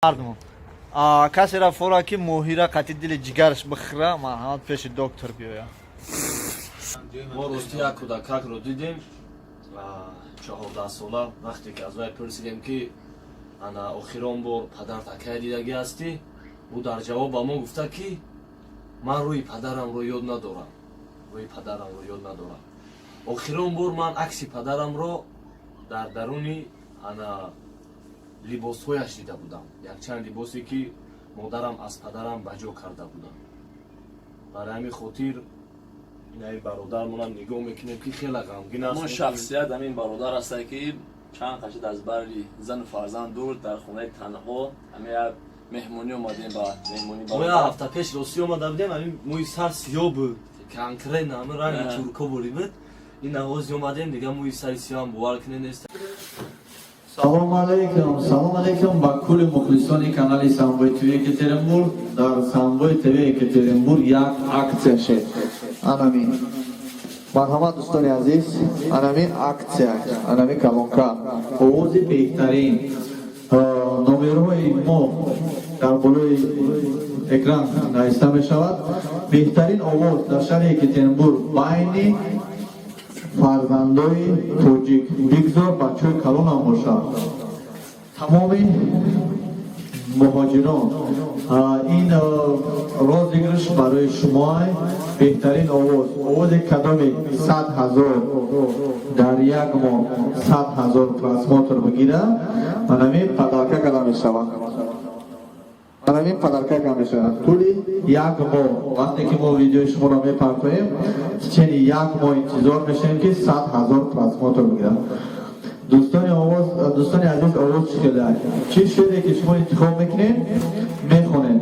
Мардум, касера фора ки моҳира қати дили ҷигараш бихӯра, марҳамат, пеши доктор биёя. Мо рости як кӯдакакро дидем, 14сола. Вақте ки аз вай пурсидем, ки ана охирон бор падарта кай дидагӣ ҳастӣ, ӯ дар ҷавоб ба мо гуфта, ки ман рӯи падарамро ёд надорам, рӯи падарамро ёд надорам. Охирон бор ман акси падарамро дар даруни ана либосҳояш дида будам, якчанд либосе, ки модарам аз падарам ба ҷо карда будам. Барои ҳамин хотир инаи бародармонам нигоҳ мекунем, ки хеле ғамгин аст. Ҳамон шахсият, ҳамин бародар ҳастае, ки чанд қашид аз бари зану фарзанд дур, дар хонаи танҳо. Ҳамин як меҳмонӣ омадем, ба меҳмонӣ. Мо як ҳафта пеш ростӣ омада будем, ҳамин мӯи сар сиёҳ буд, конкретно ҳамин ранги турко бурӣ буд. Ин навози омадем, дига мӯи сари сиёҳам, бовар кунед, нест. Салом алейкум, салом алейкум ба кулли мухлисони канали Самбой ТВ Екатеринбург. Дар Самбой ТВ Екатеринбург як акция шед. Анами. Марҳамат, дӯстони азиз, анами акция, анами колонка. Овози беҳтарин. Номерҳои мо дар болои экран нависта мешавад. Беҳтарин овоз дар шаҳри Екатеринбург байни фарзандои тоҷик, бигзор бачаҳои калонам бошад, тамоми муҳоҷирон, ин розыгрыш барои шумо. Беҳтарин овоз, овози кадоме 100 000 дар як моҳ, 100 000 просмотр бигирад, манами подарка карда мешавад, манами подарка карда мешавад. Тӯли як моҳ, вақте ки мо видеои шуморо мепартоем, течение як моҳ интизор мешавем, ки 100 000 просмотр бигирад. Дӯстони овоз, дӯстони азиз, овоз чӣ хеле, чӣ шере ки шумо интихоб мекунед, мехонед,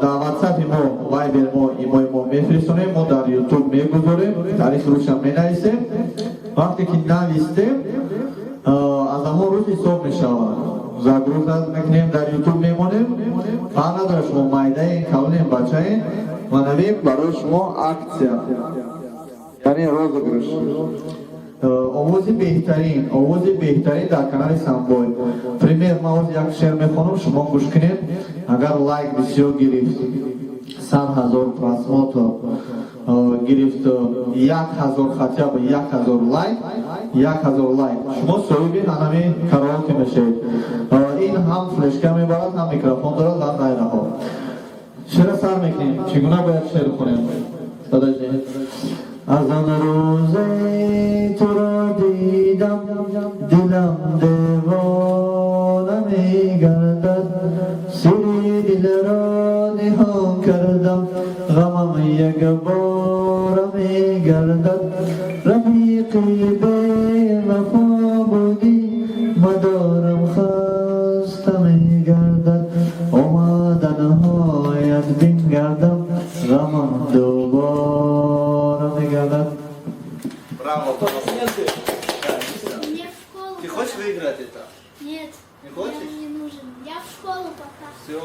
дар ватсапи мо, вайбер мо, имои мо мефиристонем, мо дар Ютуб мегузорем, таърихи рӯзшам менависем. Вақте ки навистем, аз ҳамон рӯз ҳисоб мешавад, загрузка мекунем, дар Ютуб мемонем. Фарқ надорад, шумо майдаен, калонем, бачаен, манавем барои шумо акция, яъне розыгрыш. Овози беҳтарин, овози беҳтарин дар канали Самбой. Пример, ман ози як шеър мехонам, шумо гӯш кунед. Агар лайк бисёр гирифт, 100 000 просмотр гирифт, 1000, хотя бы 1000 лайк, 1000 лайк, шумо соҳиби ҳанами караоке мешавед. Ин ҳам флешка мебарад, ҳам микрофон дорад ва ғайраҳо. Шеъра сар мекунем. Чӣ гуна бояд шеър хонем? Подожди. Аз он рӯзе туро дидам, дилам девона мегардад. Сири дилро ниҳон кардам, ғамам якбора мегардад. Рафиқи бевафо будӣ, мадорам хаста мегардад. Омаданҳоят бингардам, ғамам дубора мегардад. Браво! Мне в школу. Ты хочешь выиграть это? Нет. Не хочешь? Я не нужен. Я в школу пока. Все.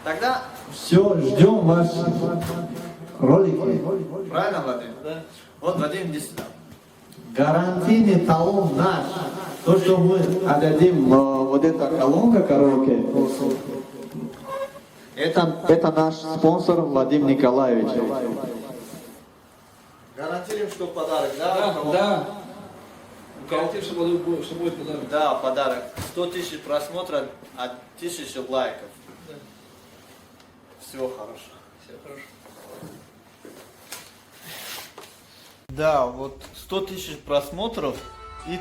Тогда, Все, ждем ваш ролики. Правильно, Вадим? Да. Вот, Вадим, иди сюда. Гарантийный талон наш. То, что мы отдадим, вот эта колонка караоке, это наш спонсор Вадим Николаевич. Гарантируем, что подарок, да? Да, да. Гарантируем, что будет подарок. Да, подарок. 100 тысяч просмотров, а 1000 лайков. Да. Всего хорошего. Всего хорошего. Да, вот 100 тысяч просмотров и